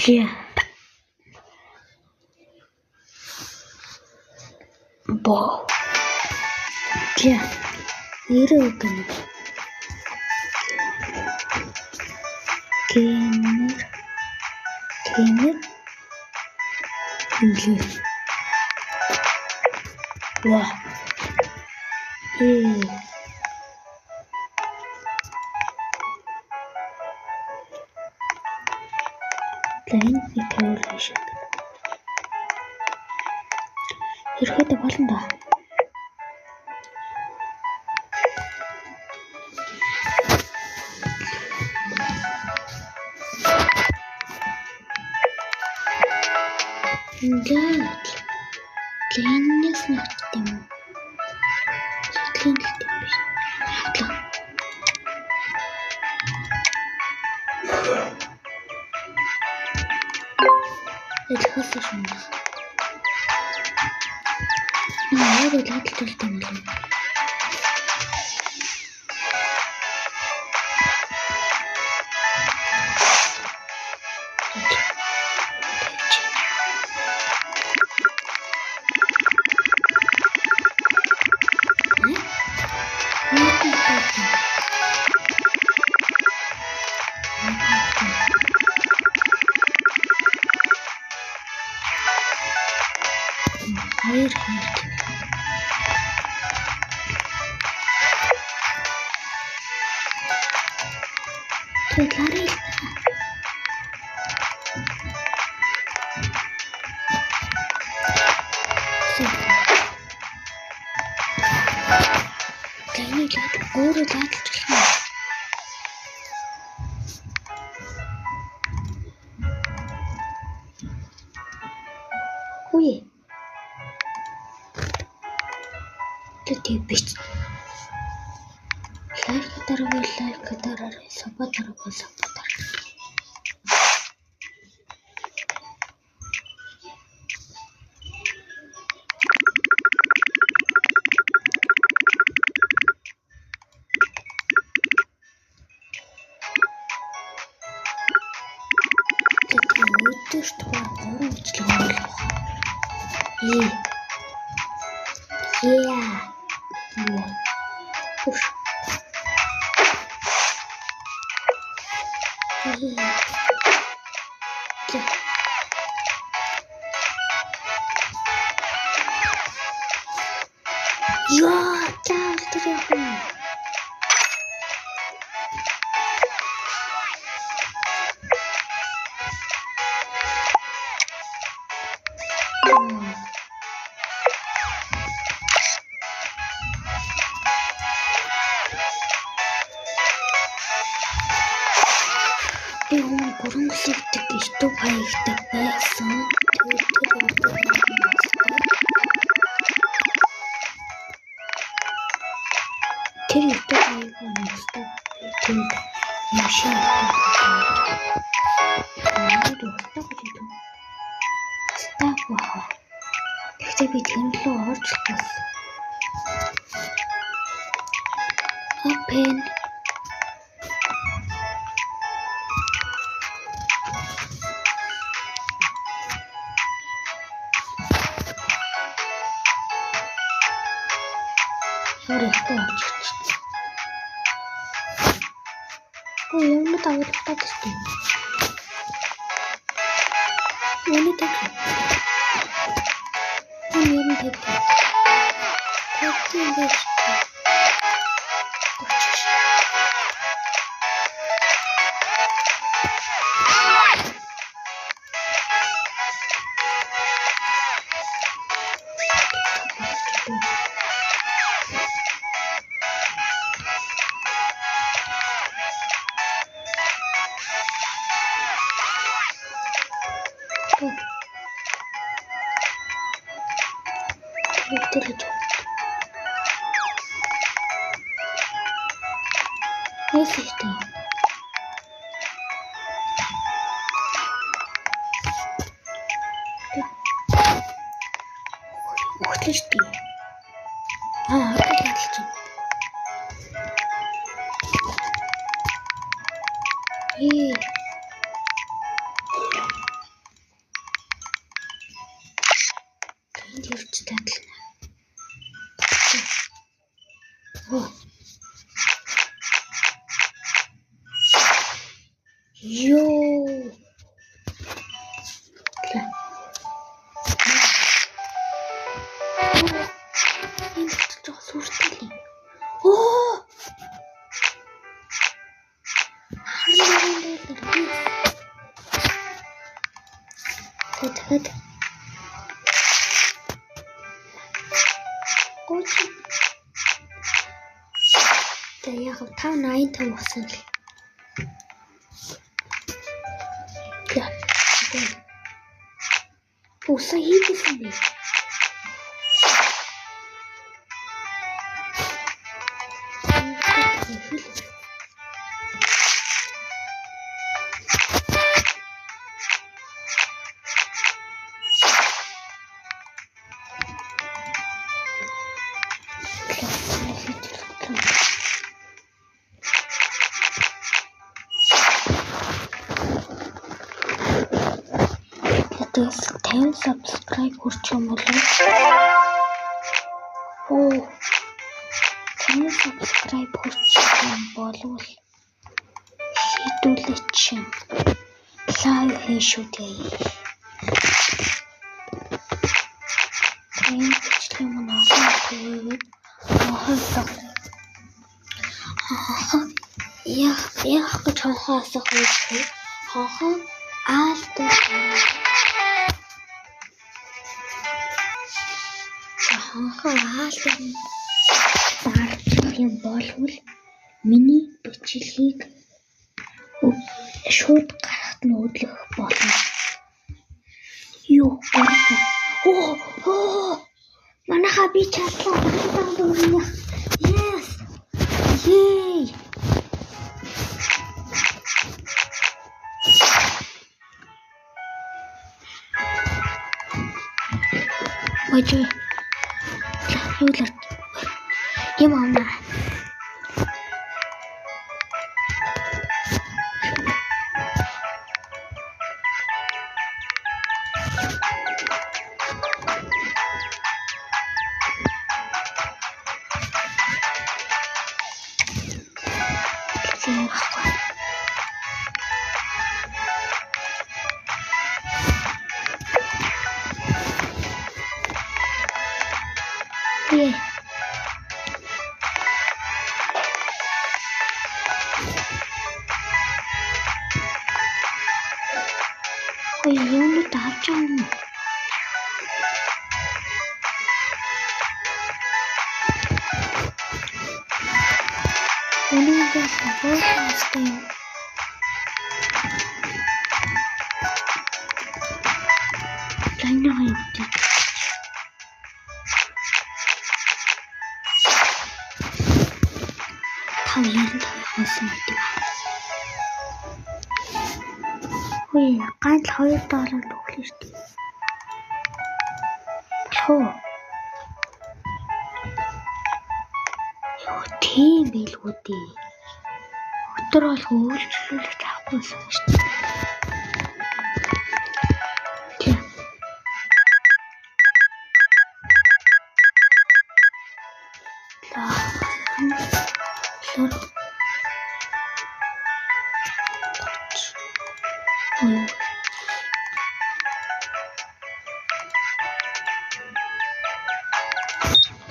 Ле. Бо. Ле. Нэрээ үг гэнэ. Гэмээр. Гэмээр. Ле. Ва. Ээ. За энэ нэг тавиул шиг. Ерөөдөө болно да. Ингээд лэннээс нэгт юм уу? Сэтгэн л тийм биш. Хатлаа. Дэлхээс шунах. Наа өөрөө ладалж юм болов. Хоёр хоёр. Тэгээд ларай л та. Тэнийг өөрөө ладалж болох юм. Хүй. Тэр бич. Лайк дараагүй лайк дараарай. Sub дараагүй sub дараарай. Өдөрт баг 3 бичлэг оруулах. Ээ. Yeah. Пуш. За. Яа, заавал тэр явах юм. Би өмнө гүрэнглэгдэг YouTube хаягтай байсан. Тэгээд тэр YouTube тэр YouTube хаяг нь би тэнд машин YouTube став баха. Гэхдээ би тэр рүү орж болсон. Open. Ямар ихтэй орж ирчихсэн. Гүү юмнууд авуултаа гэсэн. Үүний тэг. Энэ ер нь тэг. Тэг юм биш. Бүгдээрээ Нээсэхтэй. Өгтлээ шүү дээ. Аа, хатал хаталж байна. Ээ. хүчтэй адилхан. Оо. Йоо. Энэ жоо сүртэй л юм. Оо. 24 доллар. Тэгэхэд гооч. Тэгээ яг 585 болсон л. Усан хийдсэн бэ? Тэгээс 50 subscribe хүрчих юм бол оо 50 subscribe хүрчих юм болвол хэдүүлээ чинь live хийн шүү дээ. Энэ бичлэг маань олон түгээгээд хонхоо яах гэж хонхоо асах вэ? Хонхоо аал дээр хонхоо аал дээр дарчих юм болвол миний бичлэгийг шууд гарахт нь өдлөх болно. Юу гарах? Оо оо манайхаа би чадлаа. Yes. Yay. Ой юу л юм амаа. Yeah. Ой, юунууд авч байгаа юм уу? Өнөөдөр боолстой юм. Лайнаа явдаг. Тав 95 болсон гэдэг. Хөөе, ганц 2 доллар өглөө шүү дээ. Болох уу? Йоо, тийм байлгүй дээ. Өдөр болго үйлчлүүлэгч авахгүй байсан шүү дээ. Тийм. Лаа. Юу.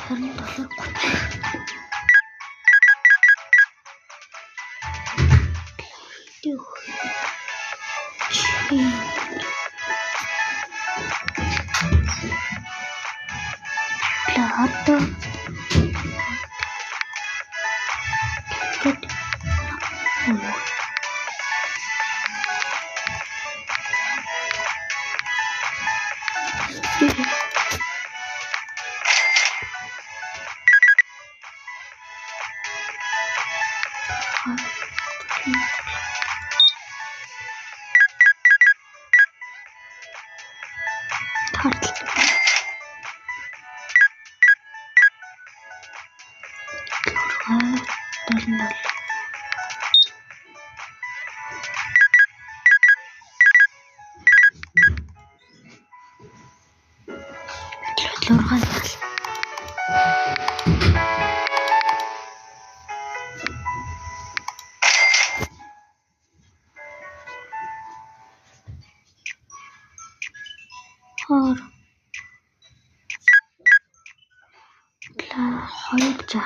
Доллар 30. Одоо тэгэхэд 6 70. Хоор. 262.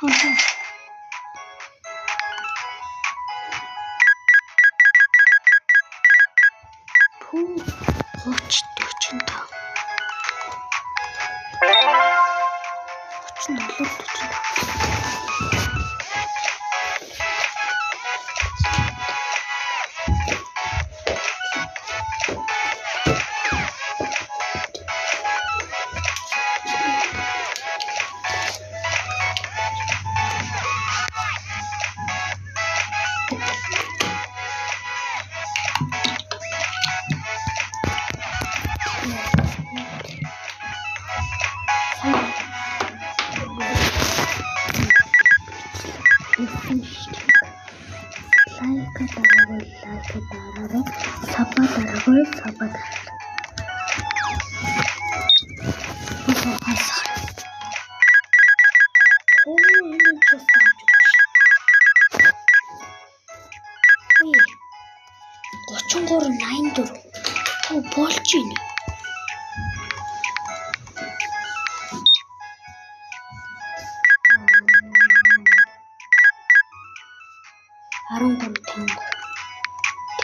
Аа. Пүү 30 45. 37 45. Лайк дараагүй лайк дараарай. Sub дараагүй sub дараарай. Оо, энэ ч бас давж өгч. Үе. 33 84. Оо, болж байна. 13 53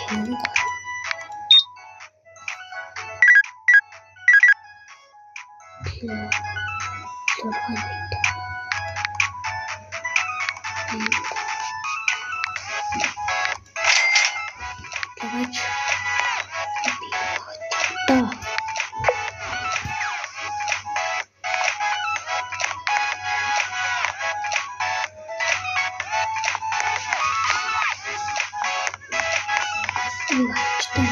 53. 6 8. Давай би та. Нэг авчтай.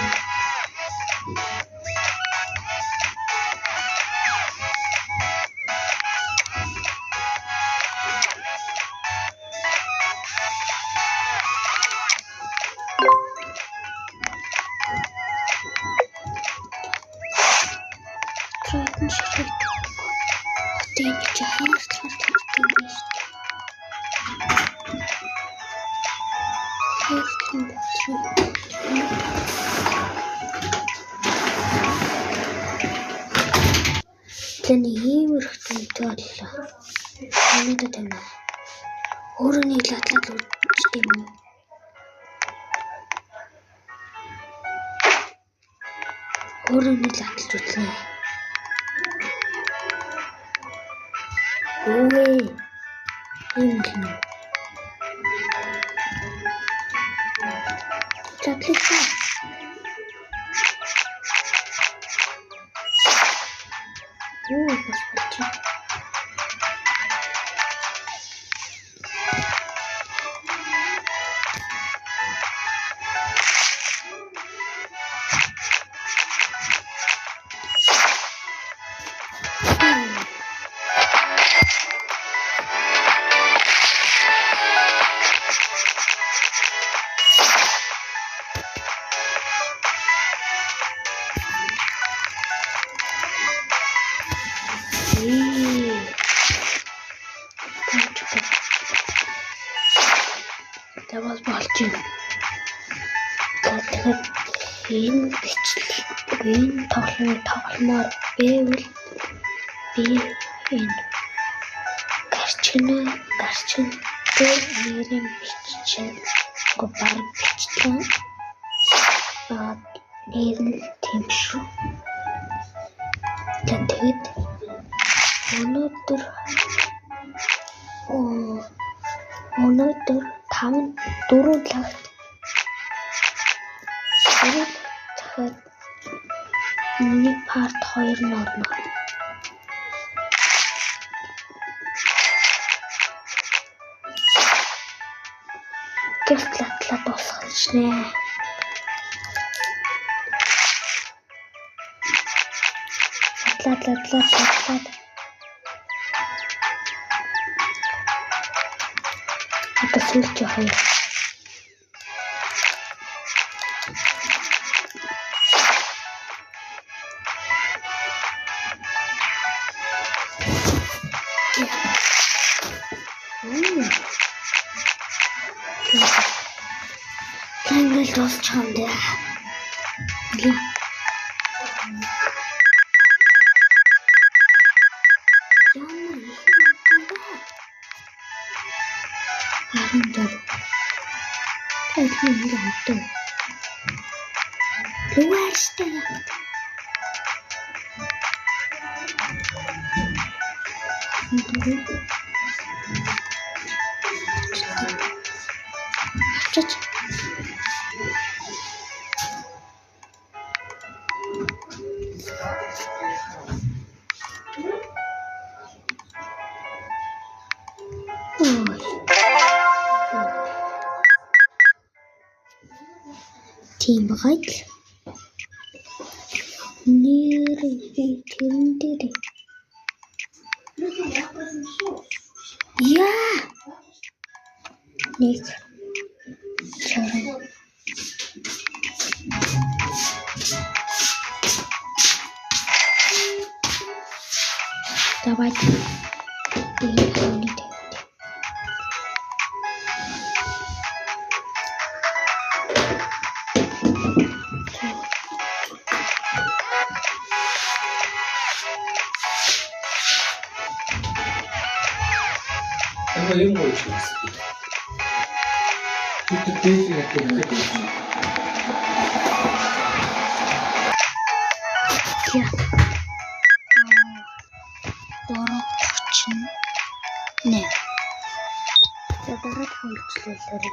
Тройдон ширхэг. Одоо энэ чи хайрлахаар юм биш. Хайрлах юм болчих. Тэгээ нэг иймэрхүү тэмдэг боллоо. Өнөөдөр тавина. Өөрөө нэг латлаад үздэг юм уу? Өөрөө нэг латлаж үзнэ. Юу вэ? Энэ гинэ. Латлаа. Юу бас болчих. Тэгвэл болж байна. За тэгэхээр энэ бичлэг энэ тоглоомыг тогломоор байвал би энэ гарчин дээр нэрийн бичсэн. Үгүй баг бичлээ. Аа нэр нь тийм шүү. За тэгээд өнөөдөр 5 4 лагт 4 дахиад нэг part 2 нь орно. Гэрт латлаа дуусгах нэ. Латлаа. Одоо сүүлч хоёр. Дуусчих юм дээ. Ямар их юм бэ? 14. Тэр ингэ авдаг. Лүвэрстэй явдаг. Авчаач. Ой. Тийм байгаа л. Нэр би тэрэн дээр. Яа. 1 60. Давайте. Энэ хойно. Ямар юм гоё ч гэсэн. Тэр дээд нэг гэдэг. Я. 3:38. За дараагийн үйлчлэлээр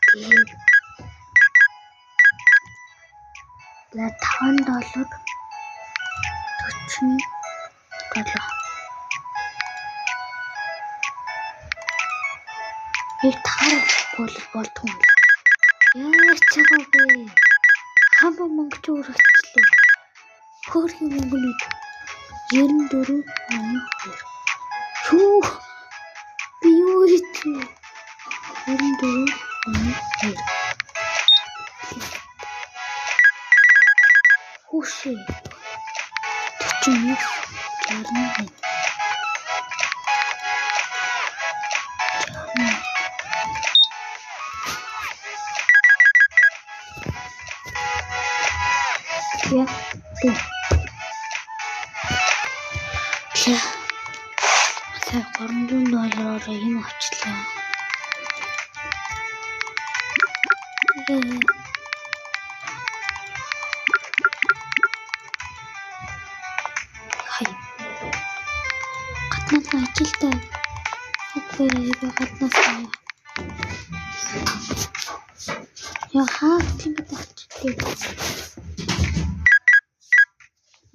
тэгээд за 5 доллар 47. Яг таарахгүй л болдгоо юм. Яаж ч байгаа бэ? Хамаг мөнгө чи өргөчлөө. Хөөрхий мөнгөнүүд 94 82. Шүү. Би юу хийчихв? 94 82. Хүүшээ. 41 61. Я. Тэ. За. Сая 300 доллараар юм авчлаа. Хай. Гаднаас ажилтай. Үгүй би гаднаас аа. Яа хаа тийм авчлаа.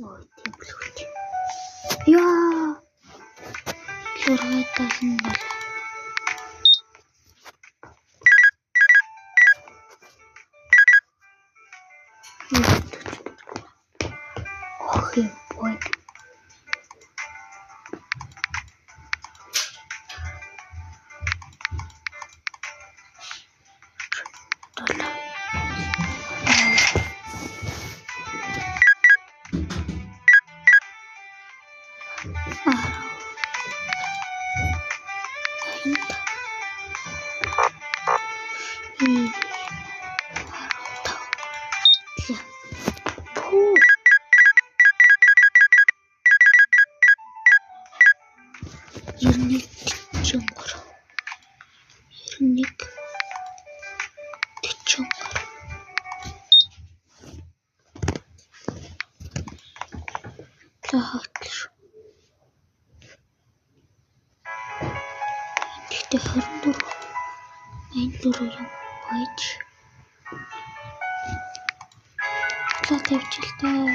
Ой, тийм бүлгүүч. Яа. 677. Ох юм бой. Долоо. 15. Пүү. 91 43. 91 43. За хаатлаа шүү. Гэхдээ 24 84 юм байж. За тавьчихлаа.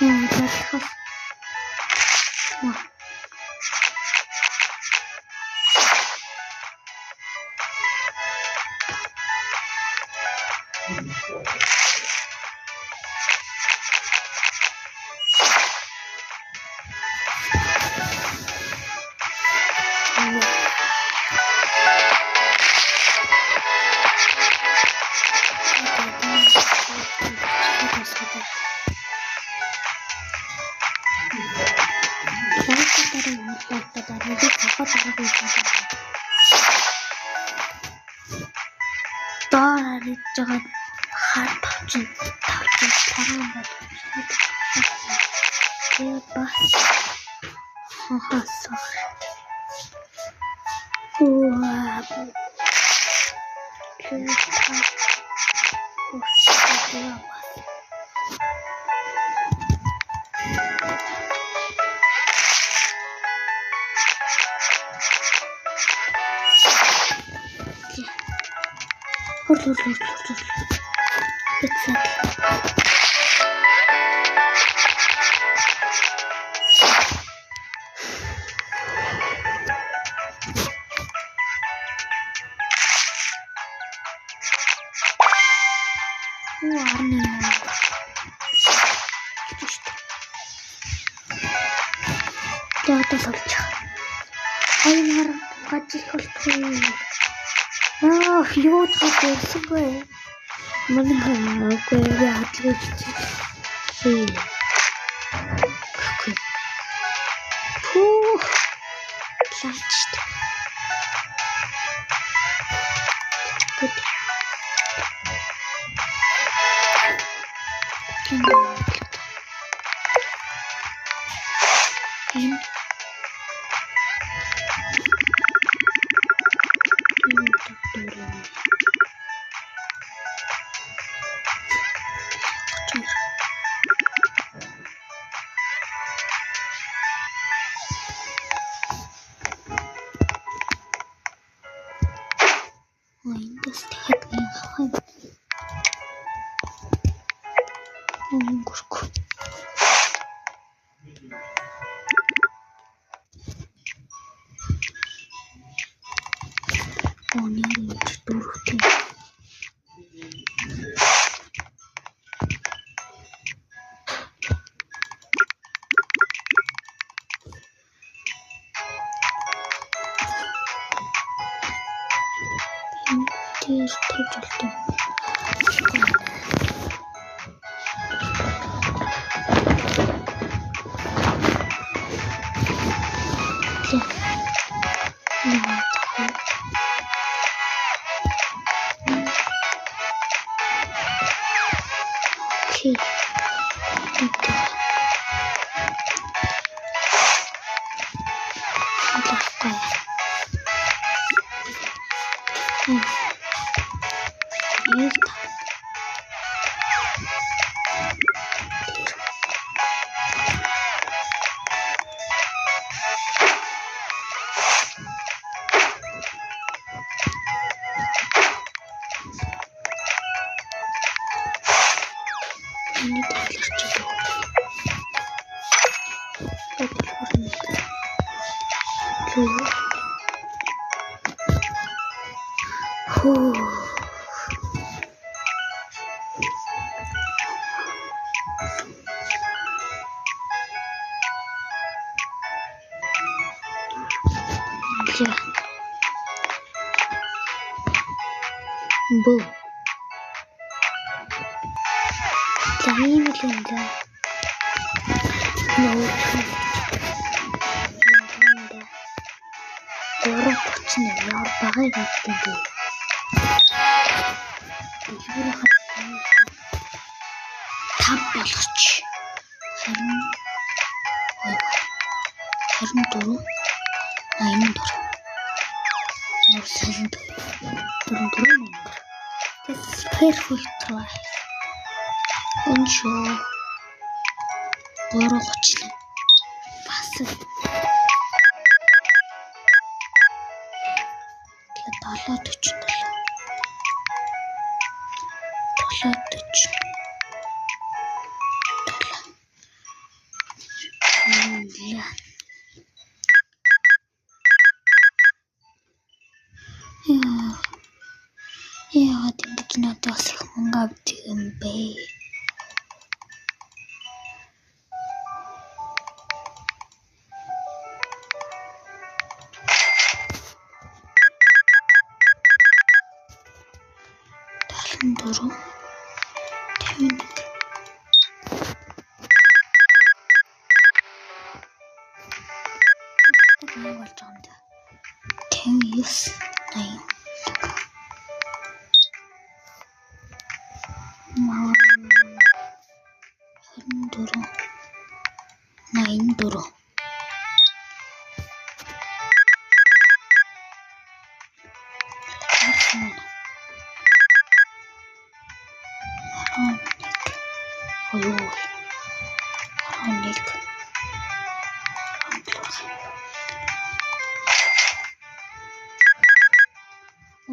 Яа, залхах. Ва. Тэгж байгаа хар товчин товчин цагаан болгож. Тэгээд бас хахасаа. Уа. Тэгээд бас. Хурл хурл хурл хурл. Бицэл. Уу 18. Тэгээ одоо сольж. Аймар гаж их болтгүй. Аа, юу ч хийсэнгүй. Манай үгүй би хадлаж чи. Үгүй. Пүү. Лаач. Гэт. Энэ эндээс дахиад нэг авах юм. Өнгөрөхгүй. Оо нэр дөрөвтэй. Тэр тавьж болтой. Окей. Миний талаар ч юу. Хөө. За. Бөө. За ийм л юм да. Нөө. 3:31 ямар багыг авдаг юм бэ? Дэлгүүрийнхээ 5 болгоч. 22 24 84. 84 84. That's perfect life. Энэ шүү. 3:31. Бас. Тэгээд 7:47. 7:47. Яа. Яагаад ингэж надаас их мөнгө авдаг юм бэ? 74 51. Яг болж байгаа юм да. 59 80. 84. 11 11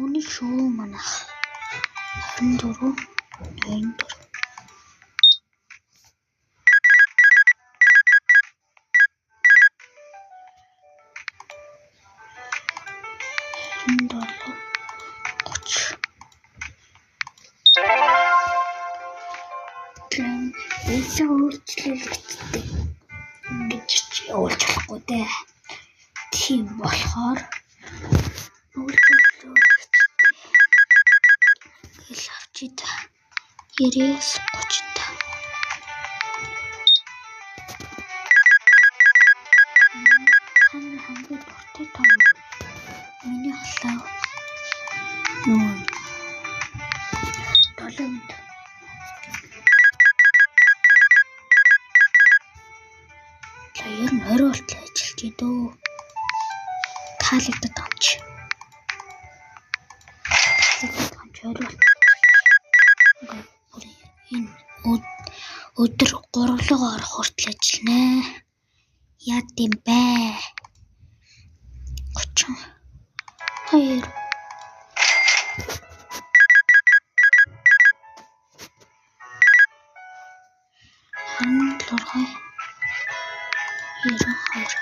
Үнэн шүү манайх. 24 84. 27 30. Эсээ өөрчлөлттэй ингэж явуулж болохгүй дээ. Тийм болохоор өөрчлөлттэй гэл авчи та 90-с 35. Та нар хамгийн дуртай тоо юу вэ? Миний халаа нөгөө 7. За ер нь 20 болтол ажиллаж идөө. Таалагдаад байгаа юм чи. Таалагдаад байгаа юм чи 20 болтол ажиллаж. Ингээ бүр энэ өдөр 3-ыг орох хүртэл ажиллана. Яад юм бэ? 32. 26.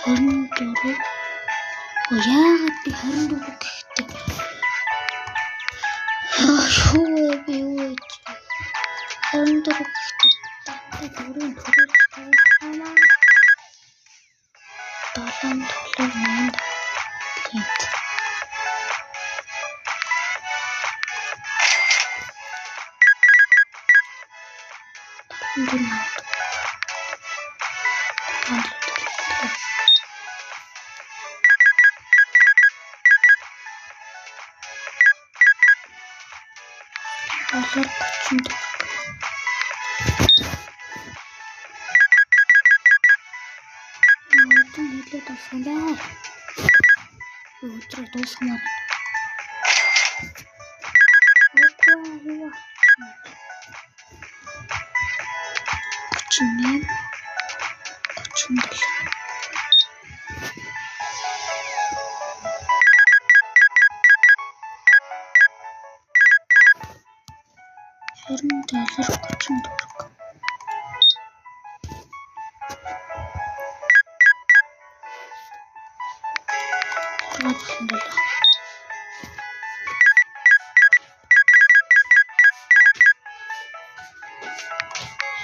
92. 24. Оо яагаад би 24 гэхдээ юу вэ би юу вэ? 24 гэхдээ дандаа дөрөв төрүүлж тавиад 7 7 8 тийм. 7 34. Өдөр нийлээд болсон бай. Өдрөө дуусгамаар. Үгүй юу. 38 37. 20 доллар 30 төгрөг. 6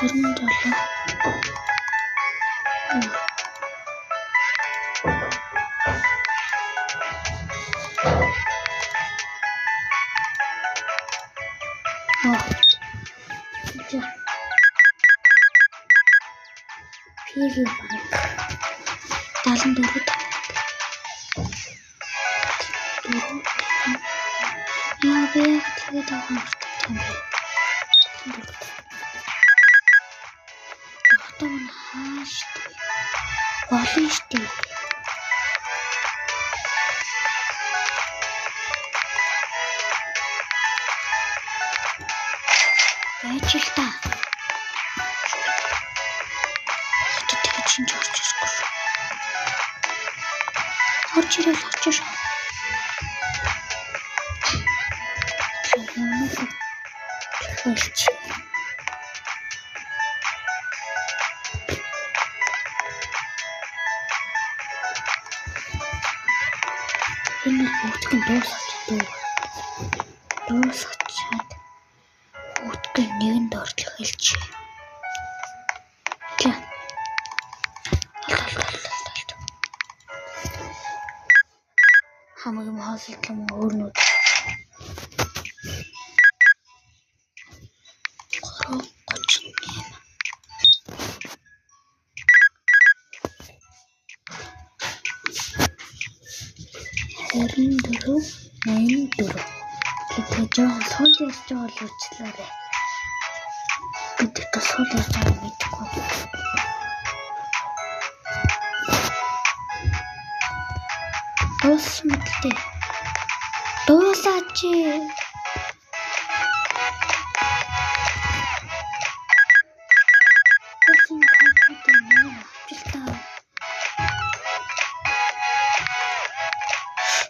77. 27. За. Пиги банк 74 4. Яа би яг тэгээд байгаа юм юм бэ? 74. Одоо мань хааш дээ. Болно штэ. Байж л та. Одоо тэгэж шинж орж ирэхгүй шүү. Орж ирэл очиж шүү. Хэлж. Энэ бүгдг нь дуусгач дөө. Дуусгачаад бүгдг нь нэгэнд орлох хэлж. За. Алт. Хамаг юм хооллол юм өөрнүүд. 3 38. 24 84. Тэгээ жоохон сул ярьж байгаа бол уучлаарай. Гэдэг тусгал ярьж байгааг мэдэхгүй. Дууссан мэт. Дуусаач. Дууссан компьютер нэг авчилтаа.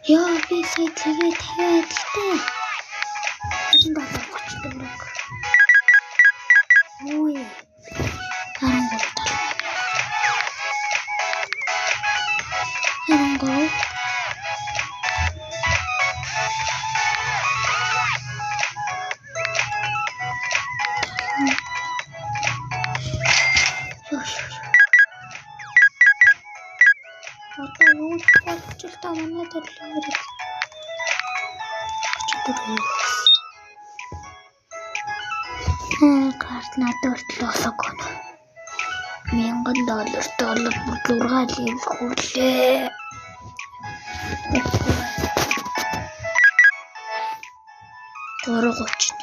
Яа, би сая тэгээ тавиад л тээ. 27 34. Ой. 13 73. Одоо юу болж л та манай төрлөөр 34. Карт надад хүртэл осоогүй. $1000 доллар бүр 6 level хүрлээ. 3:30.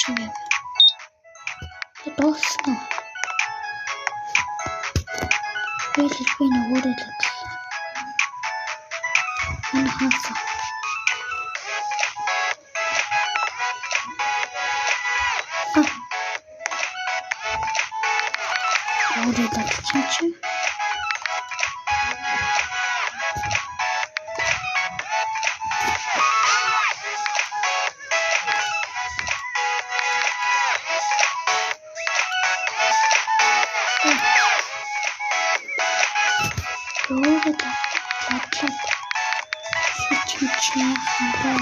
38. Дуусна уу? Би л би нэг өөрөө л бодлоо. Энэ хаасан. Өөрөө л бодлоо чи. Өөрөө бодлоо. Чи яах юм бэ?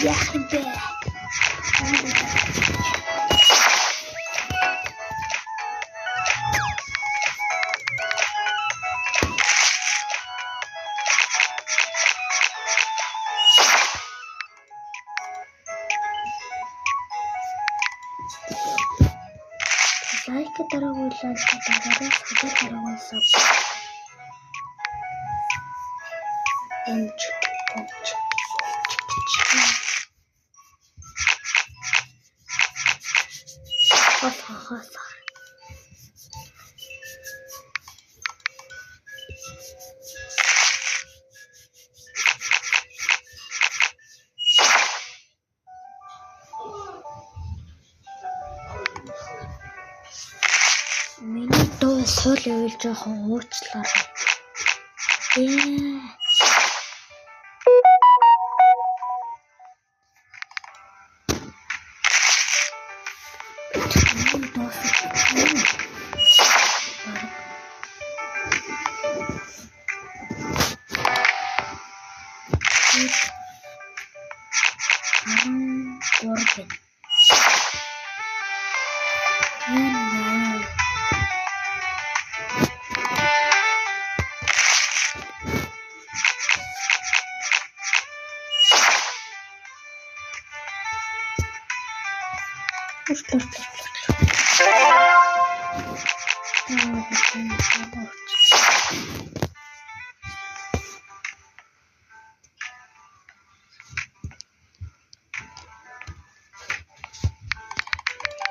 Яах юм бэ? Лайк дараагүй лайк дараарай, sub дараагүй sub. Эмч эмч хасаа. Миний дуу сул ивэл жоохон уучлаарай. Миний дуу 13 байна.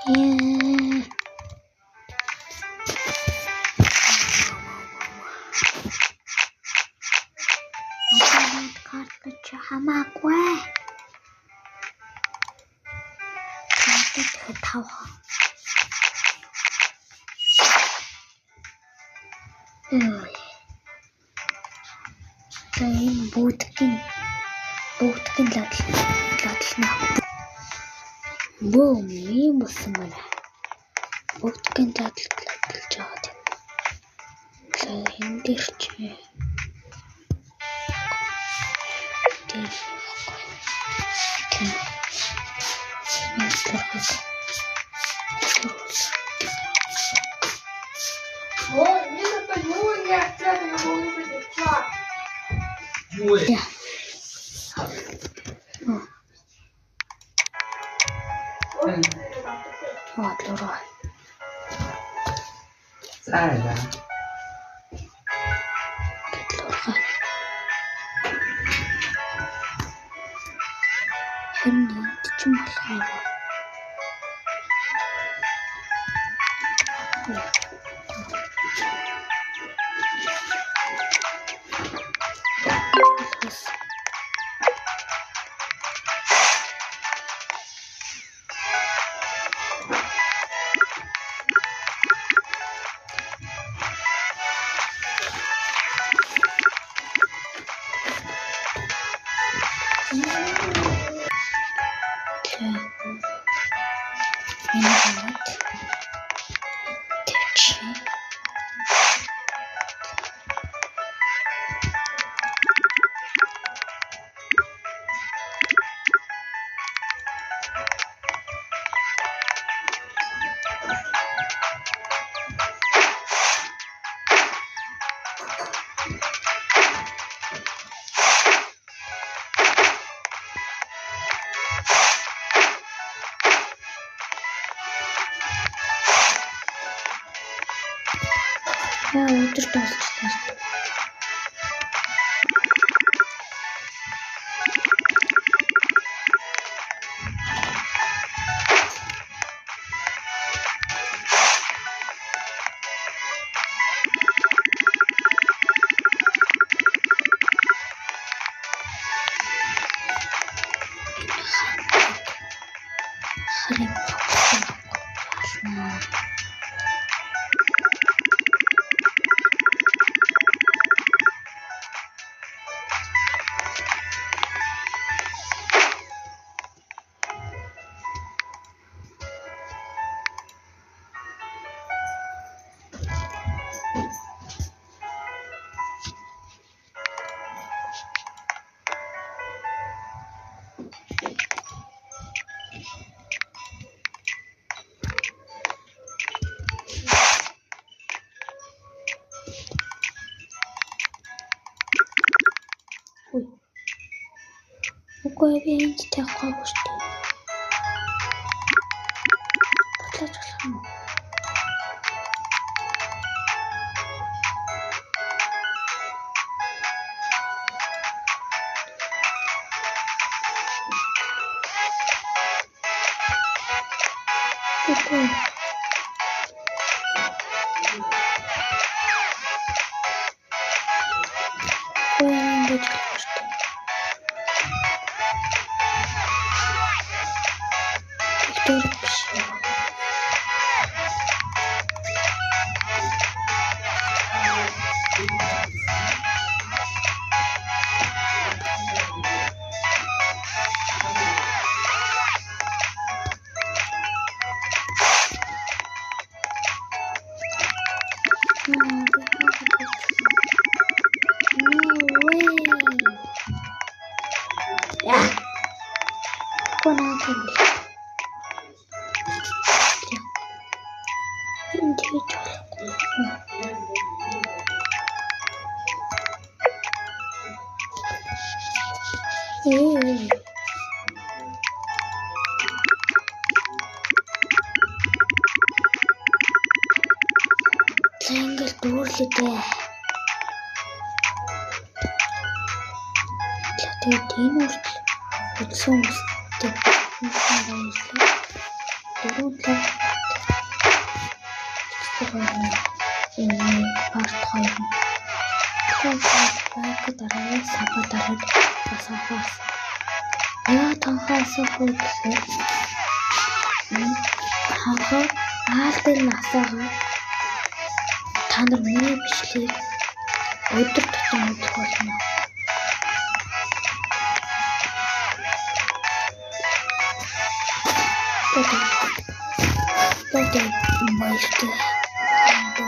Энэ Хамаагүй. Тэгээд тавхан. За энэ бүгдгийн ладлна. Бөөм ийм болсон байна. Бүгдгийн ладлж байгаа тийм. За энэ дээр чи тийм. Оо энэ одоо юу яацаад юм уу гэж бодлоо. Юу вэ? Бодлоо. За яа. Гэтлурга. 21 Орчин болох юм. Энэ хараад тавьчих. Яа, өдөр дуусчихлаа шүү дээ. Харин байна. Үгүй би энд тавих гоогүй шүү дээ. Бодлооч болох юм уу? Үгүй. Үгүй ингэж болохгүй шүү дээ. Дөрөв биш. No way. Яа. Гонаа юм. Энэ тэгж болохгүй. Ээ. За ингээл дүүрлээ дээ. За тэгээд энэ хүртэл үзсэн хүмүүстээ баярлалаа. 4 7 энэ part 2. Тэгээд like дараарай, sub дараад бас анхаас. Яа танхаа асуух вэ гэхээр ханхаа аал дээр нь асаагаа та нар миний бичлэгийг өдөр тутам үзэх болно. Тэгээд баяртай.